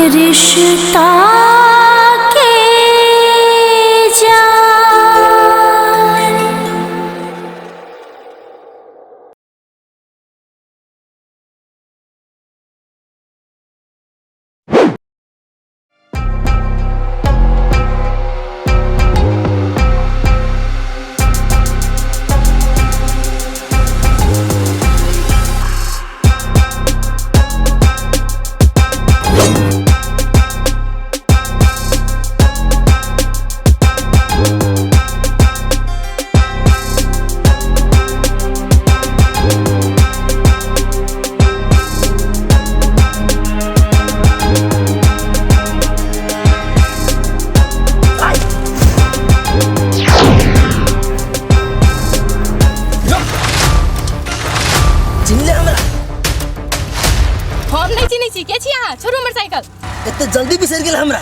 रिश्ता के जान। चिन्हले हमरा? हम नहीं चिन्है छी। के छी अहाँ? छोड़ू हमर साइकिल। एते जल्दी बिसरि गेल हमरा?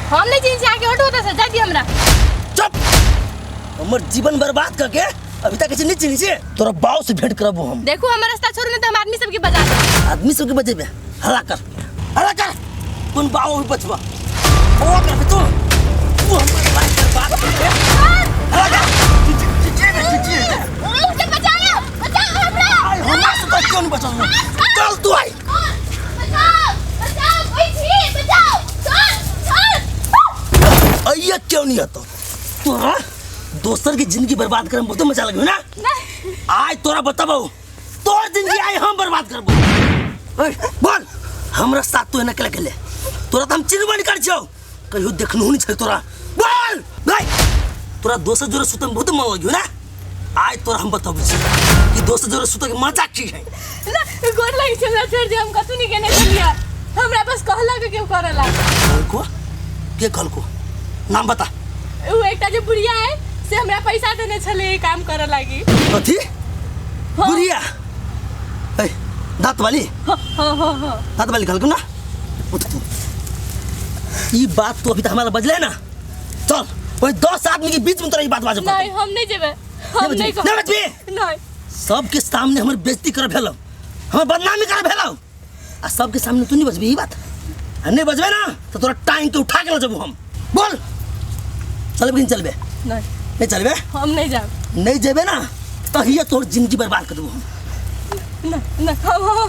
हम नहीं चिन्है छी अहाँके। ऑटो ओतऽ से जाय दिअ हमरा। चुप! हमर जीवन बर्बाद करके अभी तक नहीं चिन्है छी। तोरा बाप से भेंट करबो हम। देखू, हमर रास्ता छोड़ू, नहीं तऽ हम आदमी सबके बजा देब। आदमी सबके बजेबे? हल्ला कर, हल्ला कर। कोन बाप भी बचबा? हल्ला कर तू। तू हमर लाइफ बर्बाद करके हल्ला कर। बचाओ, बचाओ हमरा। आई हमरा से तो क्यों नहीं बचल? चल तू आई। बचाओ, बचाओ, कोई छी? बचाओ, छोड़, छोड़। अइया क्यों नहीं आता? तोरा दोसर की जिंदगी बर्बाद करे में बहुत मजा लगे ना? आज तोरा बताबो, तोर जिंदगी आई हम बर्बाद करबो। ओए, बोल, हमरा साथ तू एना केला गेले? तोरा तो हम चिन्हबो नहीं कर छियौ, कहियो देखनहु नहीं छै तोरा। बोल भाई, तोरा दोसर जोरे सुतै में बहुत मन लगियो ना? आज तोरा हम बताबै छी कि दोसर जोरे सुतै के मजा की है। ना, गोर लगै छै, हमरा छोड़ दिअ। हम कतौ नहीं केने छलियै। हमरा बस कहलक केओ करला। कहलको? के कहलको? नाम बता। उ एकटा जे बुढ़िया है से हमरा पैसा देने छलै ई काम करऽ लागी। कथी? बुढ़िया? ए, दाँत वाली? हाँ हाँ हाँ। दाँत वाली कहलको ना? उठ तू। ई बात तो अभी तक हमारा बजले ना। चल, वही 10 आदमी के बीच में तोरा ई बात बाजब। नहीं, हम नहीं जेबै। हम नहीं नहीं बजबी? नहीं। सबके सामने हमर बेइज्जती कर भेलौ, हमर बदनामी कर भेलौ, आ सबके सामने तू नहीं बजबी ई बात? आ नहीं बजबे ना तो तोरा टांग के उठा के ले जबू हम। बोल, चलबे कि नहीं चलबे? नहीं। नहीं चलबे? हम नहीं जाब। नहीं जेबे ना तहिए तोर जिंदगी बर्बाद कर देबू हम। ना ना,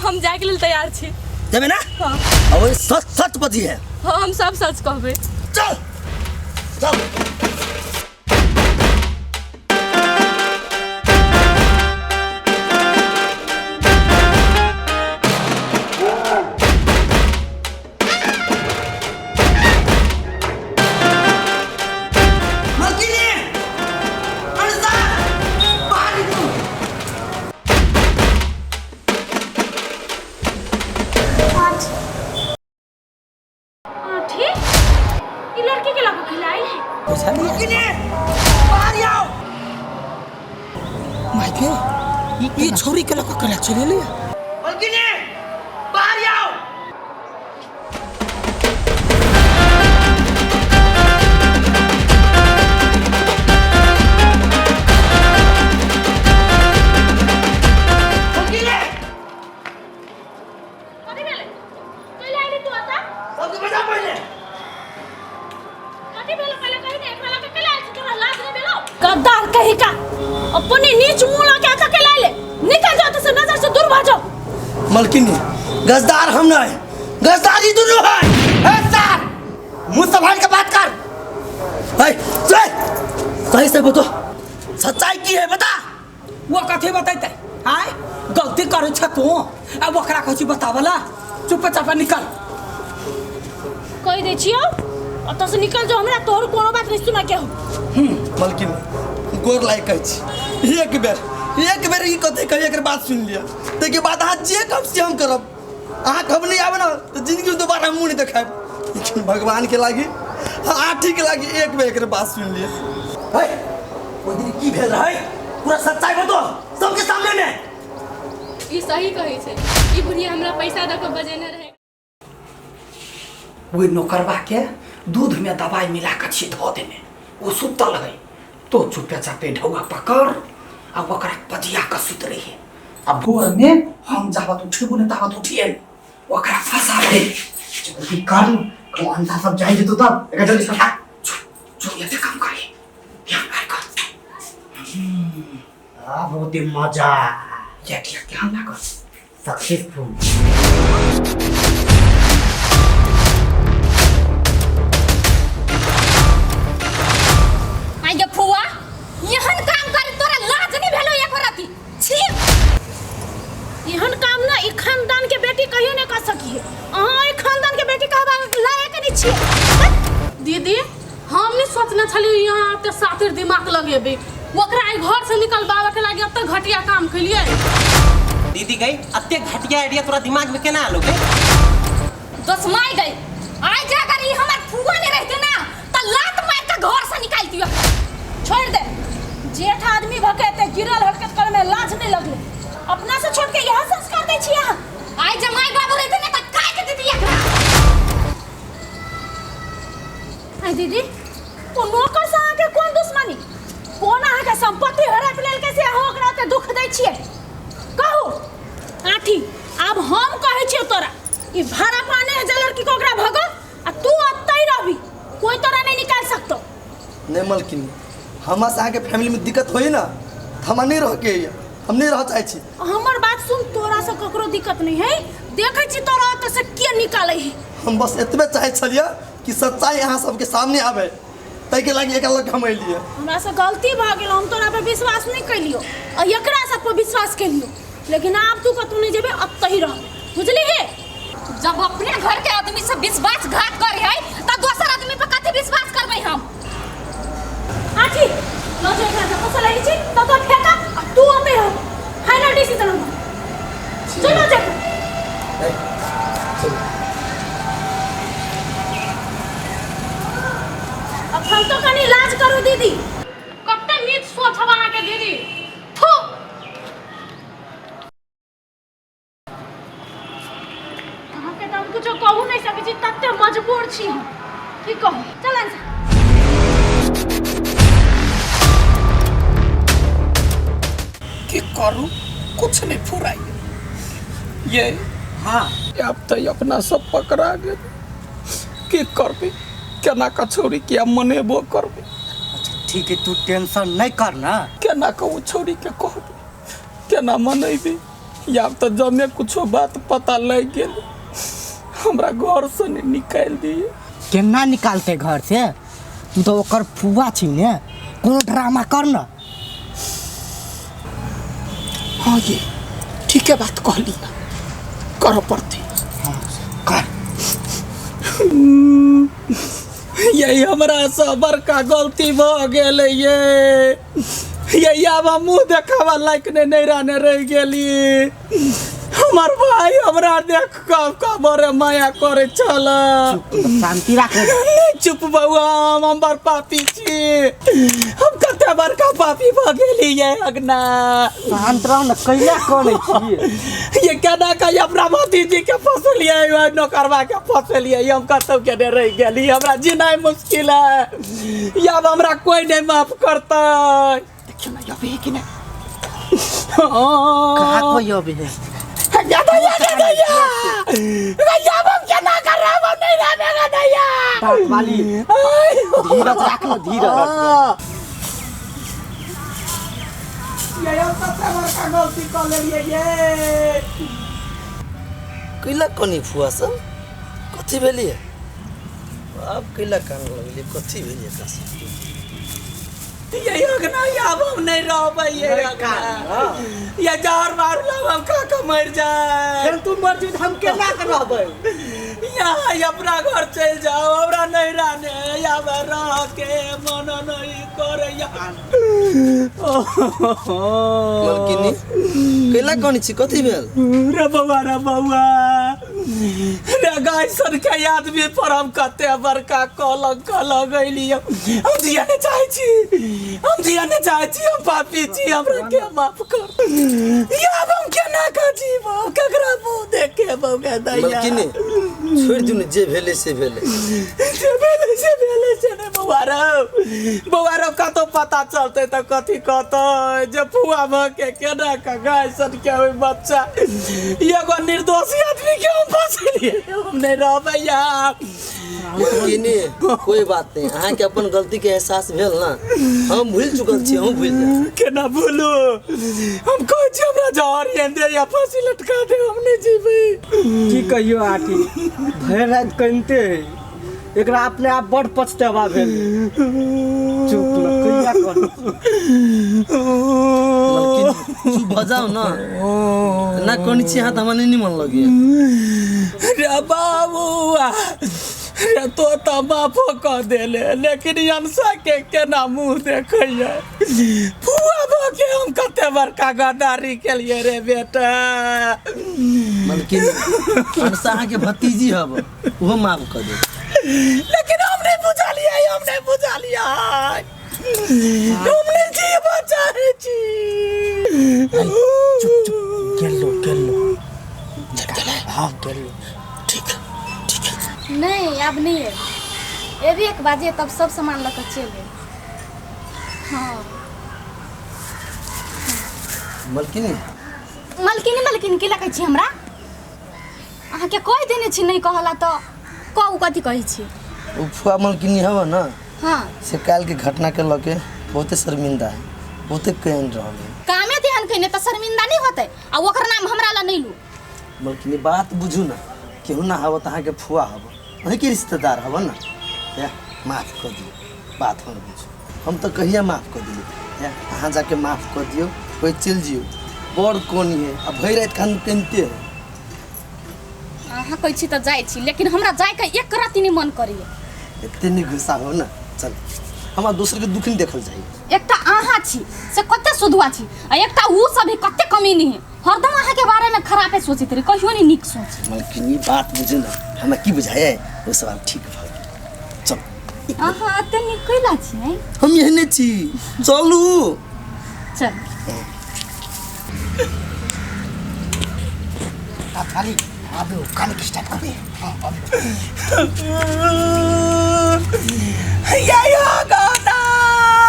हम जाके लेल तैयार छी। जेबे ना? हाँ। और वही सच सच बजी है। हाँ, हम सब सच कहबै। चल चल। मलकिनी! अनसा! बाहर निकलो! ठीक, ई लड़की के लगो खिलाई है। मलकिनी! बाहर आओ! माइके, ई छोरी के लको कला चले लिया। मलकिनी! बाहर आओ! मलकिनी! कथी भेलै? कैला आइली तू एतऽ? सबके बजा पहिले। कथी भेलै पहिले कही ने। एकरा लऽ के कैला आइल छी? तोरा लाज नहि भेलौ? गद्दार कही का, अपने नीच मुंह लऽ के एतऽ कैला आइले? निकल जाओ एतऽ से, नजर से दूर भऽ जाओ। मलकिनी, गजदार हम नहीं, गजदारी दुनू है। ए सर, मुंह संभाल के बात कर। ए, चल, सही से बतो, सच्चाई की है बता। वो कथी बतैते? आय गलती करै छ तू आ ओकरा कहै छी बतावला? चुपचाप निकल। कहि दै छियौ, ओतऽ से निकल जाओ। हमरा तोहर कोनो बात नहीं सुना के हो। मलकिनी, गोर लाग कहै छी, एक बेर, एक बेर ई कथी कही, एकर बात सुनि लिअ, ताहिके बाद अहाँ जे कहब से हम करब। अहाँ कहब नहीं आबे ना तो जिंदगी में दोबारा मुँह नहीं देखायब, लेकिन भगवान के लागी, आठी के लागी, एक बेर एकर बात सुनि लिअ। है, ओहि दिन की भेल रहै, पूरा सच्चाई बतो सबके सामने में। ई सही कहै छै। ई बुढ़िया हमरा पैसा दऽ कऽ बजेने रहै। ओहि नौकरबा के दूध में दवाई मिला के छी धऽ देने, ओ सुतल है। तो चुपे चापे ढौआ पकड़ आ ओकरा पजिया के सुत रही आ भोर में हम जाबत उठेबो ने ताबत उठिए ओकरा फंसा दे। जल्दी कर कहूँ अंधा सब जाई जेतौ तब एकरा जल्दी सटा। चुप चुप, ये काम करी या मार कर। आ बहुत ही मजा ये ठीक ध्यान लागल। सक्सेसफुल। I गे फुआ, एहन काम करे तोरा लाज नहीं भेलो एको रति? छी, एहन काम ना ई खानदान के बेटी कहियो नहीं कर सकी है। अहाँ ई खानदान के बेटी कहबा लायक नहीं छियै। दीदी, हम नहीं सोचने छलियै यहाँ एते सातिर दिमाग लगेबै। ओकरा एहि घर से निकलबाबे के लागी एते घटिया काम केलियै। दीदी गई, अते घटिया आइडिया तोरा दिमाग में केना आलो गे? दसमाई गई, आइ जे अगर ई हमर फुआ नहीं रहते ना त लात मार के घर से निकाल दियो। छोड़ दे, जेठ आदमी भके एते गिरल हरकत करे में लाज नहीं लगले। अपना से छोड़ के यह संस्कार दै छी अहाँ। आइ जे माय बाबू रहते ना त काट देती एकरा। आइ दीदी, ओ नौकर से अहाँके कोन दुश्मनी? कोन अहाँके संपत्ति हड़प लेलकै से अहाँ ओकरा ओते दुख दै छियै? कहू आठी, आब हम कहै छियौ तोरा, ई भाड़ा पाने है जे लड़की को ओकरा भगो आ तू ओतै रहबी, कोई तोरा नहीं निकाल सकतो। नहीं मलकिनी, हमरा से अहाँके फैमिली में दिक्कत होई ना त हमरा नहीं रह के होइए, हम नहीं रह चाहै छी। हमर बात सुन, तोरा से ककरो दिक्कत नहीं है। देखै छी तोरा ओतऽ से के निकालै है। हम बस एतबे चाहै छलियै कि सच्चाई अहाँ सबके सामने आवे, ताहिके लागि एकरा लग हम एलियै। हमरा से गलती भऽ गेल, हम तोरा पे विश्वास नहीं कैलियो आ एकरा सब पर विश्वास कैलियो, लेकिन आब तू कतौ नहीं जेबे, ओतहि रह, बुझली हे? जब अपने घर के आदमी से विश्वासघात करे है त दोसर आदमी पे कथी विश्वास करबै हम? आठी लऽ जो एकरा, जतऽ से लैली छी ततऽ फेंका आ तू ओतहि रह। फाइनल डिसीजन हमर। चलो जा। अखन तो कनी लाज करू दीदी। कते नीच सोच हब अहाँके दीदी। थू। अहाँके तऽ हम कुछो कहू नहीं सकै छी, तते मजबूर छी हम, की कहू। चल अंशा। की करू, कुछ नहीं फुराई ये। हाँ, अब तो अपना सब पकड़ा गेल, की करबे, केना का छौरी के मनेबो करबे? अच्छा ठीक है, तू टेंशन नहीं कर ना। केना का ओ छौरी के कहबे, केना मनेबे? या तो जमे कुछो बात पता लग गेल हमरा घर से नहीं निकाल दिए। केना निकालते घर से? तू तो ओकर फुआ छी ने, कोनो ड्रामा कर ना। हाँ ये ठीक है बात कहली, कर पड़ती। हाँ, कर। यही हमरा से बड़का गलती भ गेल ये। यही आब हम मुँह देखावा लायक नहीं रहने रह गेली। हमर भाई हमरा देख कऽ कबरे माया करे छल। शांति राख। नहीं चुप बउआ, हम बड़ पापी छी, हम कते बड़का पापी भ गेली ये अगना। शांत रह न, कैला करै छी? ये केना के अपना भतीजी के फसलिए, नौकरवा के फसलिए, हम कतौ के नहीं रह गेली। हमरा जीनाइ मुश्किल है, आब हमरा कोई नहीं माफ करतै। देखियौ ना अभी कि नहीं। कहाँ कोई अभी है? या दैया, या दैया, दैया, हम केना कर रहा हम नहीं रहबेगा दैया। बात वाली धीरज राख न, धीरज। ये हम सबसे बड़का गलती कर लेलिए ये। कैला कनी फुआ सब कथी भेलिए? आब कैला कान लगलिए, कथी भेलिए एकरा सब? ये अगना आब हम नहीं रहबै ये अगना। ये जहर मार लब हम खा के मर जाए। फेर तू मर जेबही त हम केना के रहबै? यहाँ अपना घर चल जाओ, हमरा नहीं रहने, यहाँ रह के मन नहीं करे। मलकिनी कैला कनी छी, कथी भेल? रे बउआ, रे बउआ, रे गाय सन के आदमी पर हम कते बड़का कलंक लगैली। हम जिया नहीं चाहै छी, हम जिया नहीं चाहै छी, हम पापी छी, हमरा के माफ कर। आब हम केना के जीब, ककरा मुँह देखे बउआ दैया? मलकिनी छोड़ि दियौ ने, जे भेलै से भेलै। जे भेलै से भेलै से ने बउआ रौ बौआ रौ कतौ पता चलतै तऽ कथी कहतै जे फुआ भऽ के केना के गाय सन के ओहि बच्चा एगो निर्दोषी आदमी के हम फंसेलियै हम नहि रहबै यार मलकिनी कोई बात नहीं अहाँके अपन गलती के एहसास भेल ना हम भूल चुकल छी हम भूल जाए केना भूलू हम कहै छी हमरा जहर आनि दे या फांसी लटका दे हम नहि जीबै की कहियो आटी भरि राति कनिते है एकरा अपने आप बड़ पछतेवा भेल चुप ल कहिया कर मलकिनी चुप भऽ जाउ ना ना कोनी छी अहाँ तऽ हमरा नहि निमन लगैया रे बाबुआ रे तो तऽ माफो कऽ देले लेकिन ई अनसा के केना मुँह देखैया फुआ भऽ के हम कते बड़का गद्दारी केलियै रे बेटा मलकिनी अनसा अहाँके भतीजी हब ओहो माफ कऽ दे लेकिन हम नहीं बुझलियै हम नहीं बुझलियै हम नहीं जीबऽ चाहै छी चुप चुप गेलो गेलो हाँ गेलो ठीक ठीक है नहीं आब नहीं एबै एबी एक बाजे तब सब सामान लऽ कऽ चलि एबै हाँ मलकिनी मलकिनी मलकिनी की लगै छी हमरा अहाँके कहि देने छी नहि कहला तऽ कहू कथी कहै छी ओ फुआ मलकिनी हव ना हाँ से काल्हि के घटना के लऽ के बहुते शर्मिंदा है बहुते कान रहल है कामे तेहन कहिने तऽ शर्मिंदा नहि होतै आ ओकर नाम हमरा लए नहि लू मलकिनी बात बुझू ना केहू ना हव तऽ अहाँके फुआ हव अहीँके रिश्तेदार हव ना या माफ कऽ दियौ बात हमर बुझू हम तऽ कहिया माफ कऽ दिली या अहाँ जाके माफ कऽ दियौ कोइ चलि जियौ बड़ कोनी है आ भरि राति खान कनिते है अहाँ कहै छी तऽ जाइ छी लेकिन हमरा जाइके एक रत्ती नहि मन करैए एते नहि गुस्सा हो ना चल हमरा दोसरके दुख नहि देखल चाही एकटा अहाँ छी से कते सुधुआ छी आ एकटा ऊ सब भी कते कमीनी है हरदम अहाँके बारेमे खरापे सोचैत रही कहियो नहि नीक सोच मलकिनी बात बुझू ना हमरा की बुझाए ओ सब आब ठीक भऽ गेल चल अहाँ एते नीक कैला छी नहीं हम एहने छी चलू चल खाली आबे कान के स्टार्ट कर हां आबे या या गाना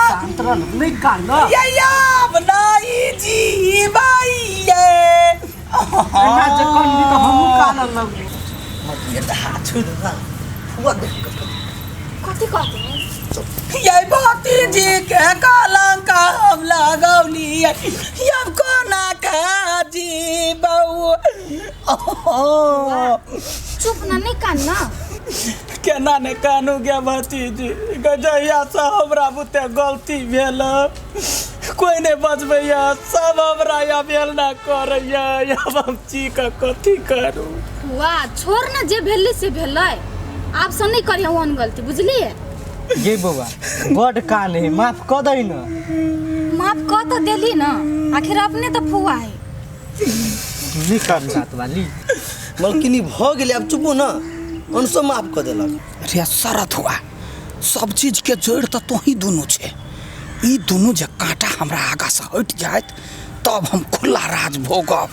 शांत रह नहीं कान ना या या बनाई जी बाई ये ना जे कन भी तो हमहू कान लगबो मलकिनी तऽ हाथ छोड़ि दे ना फुआ देख कऽ कथी कहते हैं ये भतीजी के कलंक हम लगौली अब कोना का जीबौ चुप ना नहीं कान ना केना ने कानू गे भतीजी गजहिया से हमरा बुते गलती भेल कोई नहीं बचबैया सब हमरा अवहेलना करैया अब हम छी कऽ कथी करू वाह छोड़ ना जे भेलै से भेलै आब से नहीं करिहे ओहन गलती बुझलिए गे बौआ बड कान है माफ कऽ दही न माफ कऽ तऽ देली ना आखिर अपने तऽ फुआ है नहीं कर साथ वाली मलकिनी भऽ गेलै आब चुपू ना अनसो माफ कऽ देलक रे शरत हुआ सब चीज के जड़ि तऽ तोही दुनू छै ई दुनू जे कांटा हमरा आगाँ से हटि जायत तब हम खुला राज भोगब।